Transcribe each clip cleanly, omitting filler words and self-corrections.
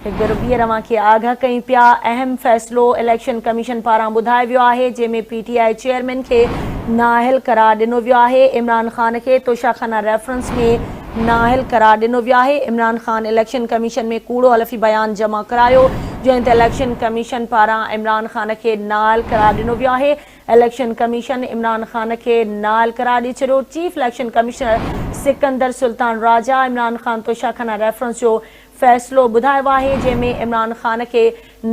هڪ ڀيرو ٻيهر اوهان کي آگاهه ڪيون پيا، اهم فيصلو اليڪشن ڪميشن پاران ٻڌايو ويو آهي، جنهن ۾ پي ٽي I chairman کي نااهل قرار ڏنو ويو آهي، عمران خان کي توشاخانه ريفرنس ۾ نااهل قرار ڏنو ويو آهي، عمران خان اليڪشن ڪميشن ۾ ڪوڙو حلفي بيان جمع ڪرايو، جنهن تي اليڪشن ڪميشن پاران عمران خان کي نااهل قرار ڏنو ويو آهي، اليڪشن ڪميشن عمران خان کي نااهل قرار ڏئي ڇڏيو، chief election commissioner Sikandar Sultan Raja Imran Khan Toshakhana reference جو فيصلو ٻڌايو آهي، جنهن ۾ عمران خان کي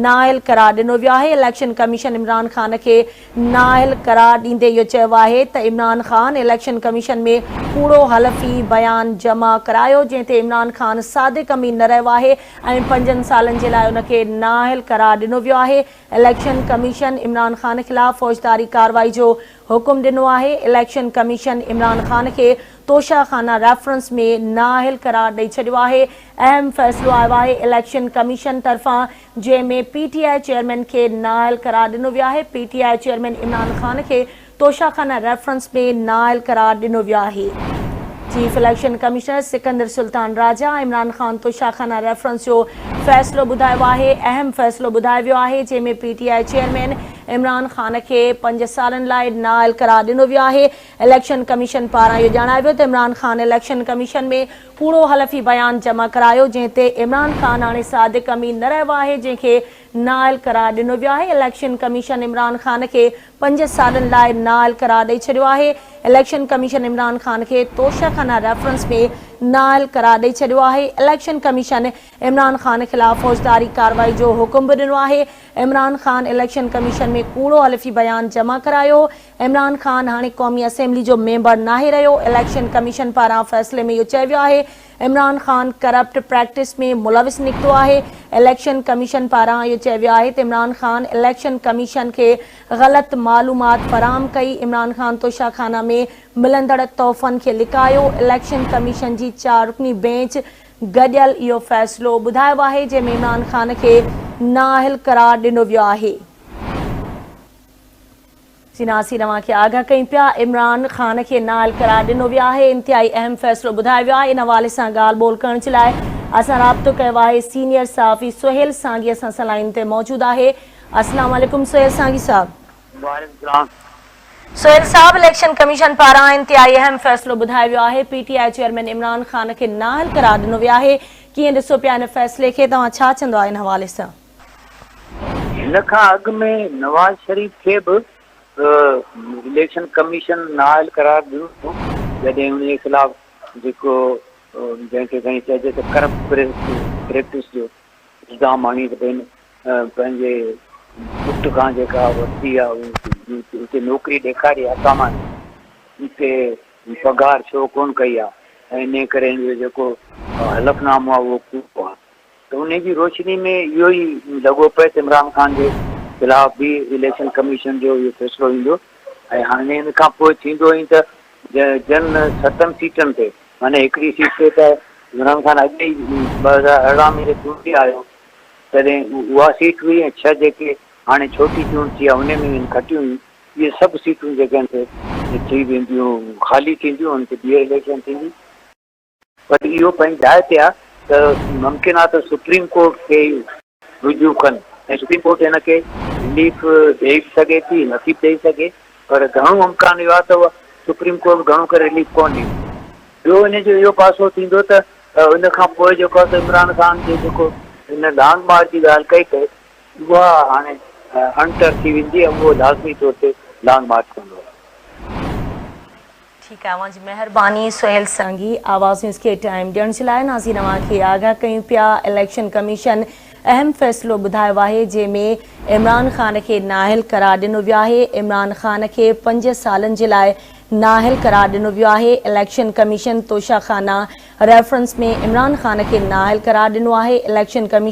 نااهل قرار ڏنو ويو آهي، اليڪشن ڪميشن عمران خان کي نااهل قرار ڏيندي اهو چيو آهي ته عمران خان اليڪشن ڪميشن ۾ ڪوڙو حلفي بيان جمع ڪرايو، جنهن تي عمران خان صادق امين نه رهيو آهي ۽ پنجن سالن جي لاء ان کي نااهل قرار ڏنو ويو آهي، اليڪشن ڪميشن عمران خان خلاف فوجداري ڪارروائي جو حڪم ڏنو آهي، اليڪشن ڪميشن عمران خان کي توشه خانه ريفرنس ۾ نااهل قرار ڏئي ڇڏيو آهي، اهم فيصلو آيو آهي اليڪشن ڪميشن طرفان جنهن ۾ پي ٽي I chairman کي نااهل قرار ڏنو ويو آهي، P T I chairman Imran Khan کي توشه خانه ريفرنس ۾ نااهل قرار ڏنو ويو آهي. Chief election commissioner Sikandar Sultan Raja Imran Khan توشه خانه ريفرنس جو فيصلو ٻڌايو آهي، اهم فيصلو ٻڌايو ويو آهي جنهن ۾ P T I chairman Imran Khan کي پنج سالن لاء نااهل قرار ڏنو ويو آهي. اليڪشن ڪميشن پاران اهو ڄاڻايو ويو ته عمران خان اليڪشن ڪميشن ۾ ڪوڙو حلفي بيان جمع ڪرايو جنهن تي عمران خان هاڻي صادق امين نه رهيو آهي جنهن کي نااهل قرار ڏنو ويو آهي، اليڪشن ڪميشن عمران خان کي پنج سالن لاء نااهل قرار ڏئي ڇڏيو آهي، اليڪشن ڪميشن عمران خان کي توشه خانه ريفرنس ۾ نااهل قرار ڏئي ڇڏيو آهي، اليڪشن ڪميشن عمران خان خلاف فوجداري ڪارروائي جو حڪم به ڏنو آهي، عمران خان اليڪشن ڪميشن ۾ ڪوڙو حلفي بيان جمع ڪرايو، عمران خان هاڻي قومي اسيمبلي جو ميمبر ناهي رهيو، اليڪشن ڪميشن پاران فيصلي ۾ اهو چيو ويو آهي عمران خان ڪرپٽ پريڪٽس ۾ ملوث نڪتو آهي، اليڪشن ڪميشن پاران اهو چيو ويو آهي ته عمران خان اليڪشن ڪميشن کي غلط معلومات فراهم ڪئي، عمران خان توشه خانه ۾ ملندڙ تحفن کي لڪايو، اليڪشن ڪميشن جي چار رڪني بينچ گڏيل اهو فيصلو ٻڌايو آهي جنهن ۾ عمران خان کي نااهل قرار ڏنو ويو آهي. سيناسين اوهان کي آگاهه ڪيون پيا، عمران خان کي نااهل قرار ڏنو ويو آهي، انتهائي اهم فيصلو ٻڌايو ويو آهي، ان حوالي سان ڳالهه ٻولهه ڪرڻ جي لاء اسان رابطو ڪيو آهي، سينيئر صحافي سهيل سانگي اسان سان لائين تي موجود آهي، السلام عليڪم سهيل سانگي صاحب. وعليڪم السلام. سهيل صاحب اليڪشن ڪميشن پاران انتهائي اهم فيصلو ٻڌايو ويو آهي، P T I chairman Imran Khan کي نااهل قرار ڏنو ويو آهي، ڪيئن ڏسو پيا ان فيصلي کي، توهان ڇا چوندو ان حوالي سان؟ هن کان اڳ ۾ نواز شريف کي به اليڪشن ڪميشن نااهل قرار ڏنو هو جڏهن ان جي خلاف جيڪو جنهن کي کڻي چئجي ته ڪرپٽ پريڪٽس جو الزام هڻي ته ڀئي پنهنجي پٽ کان جيڪا ورتي آهي اتي نوڪري ڏيکاري آهي سامان اتي پگهار ڇو ڪونه ڪئي آهي ۽ انهي ڪري هن جو جيڪو حلف نامو آهي اهو ڪوڙو آهي. ته انهي جي روشني ۾ اهو ئي لڳو پئي ته عمران خان جي خلاف به اليڪشن ڪميشن جو اهو فيصلو ايندو ۽ هاڻي ان کان پوء ٿيندو ائين ته جن ستن سيٽن تي معني هڪڙي سيٽ تي ته عمران خان اڳي ئي 2018 ۾ جڏهن چونڊي آيو تڏهن اها سيٽ هئي ۽ ڇهه جيڪي هاڻي ڇوٽي چونڊ ٿي آهي انهي ۾ هن کٽيون هيون اهي سڀ سيٽون جيڪي آهن سي ٿي وينديون خالي ٿينديون ان تي ٻيهر اليڪشن ٿيندي. پر اهو پنهنجي جاء تي آهي ته ممڪن آهي ته سپريم ڪورٽ کي رجوع ڪن ۽ سپريم ڪورٽ هن کي رليف ڏئي به سگهي ٿي نٿي به ڏئي سگهي پر گهڻو امڪان اهو آهي ته سپريم ڪورٽ گهڻو ڪري رليف ڪونه ڏيندي. ٻيو ان جو اهو پاسو ٿيندو ته ان کان پوء جيڪو آهي سو عمران خان جو جيڪو هن لانگ مارچ جي ڳالهه ڪئي پئي اها هاڻي اڻٽر ٿي ويندي ۽ اهو لازمي طور تي لانگ مارچ ڪندو. ٺيڪ آهي اوهان جي مهرباني سهيل سانگي آواز نيوز کي ٽائيم ڏيڻ جي لاء ناظرين اوهان کي آگاهه ڪيون پيا اليڪشن ڪميشن اهم فيصلو ٻڌايو آهي جنهن ۾ عمران خان کي نااهل قرار ڏنو ويو آهي عمران خان کي پنج سالن جي لاء نااهل قرار ڏنو ويو آهي election commission Toshakhana reference ۾ Imran Khan کي نااهل قرار ڏنو آهي اليڪشن ڪميشن.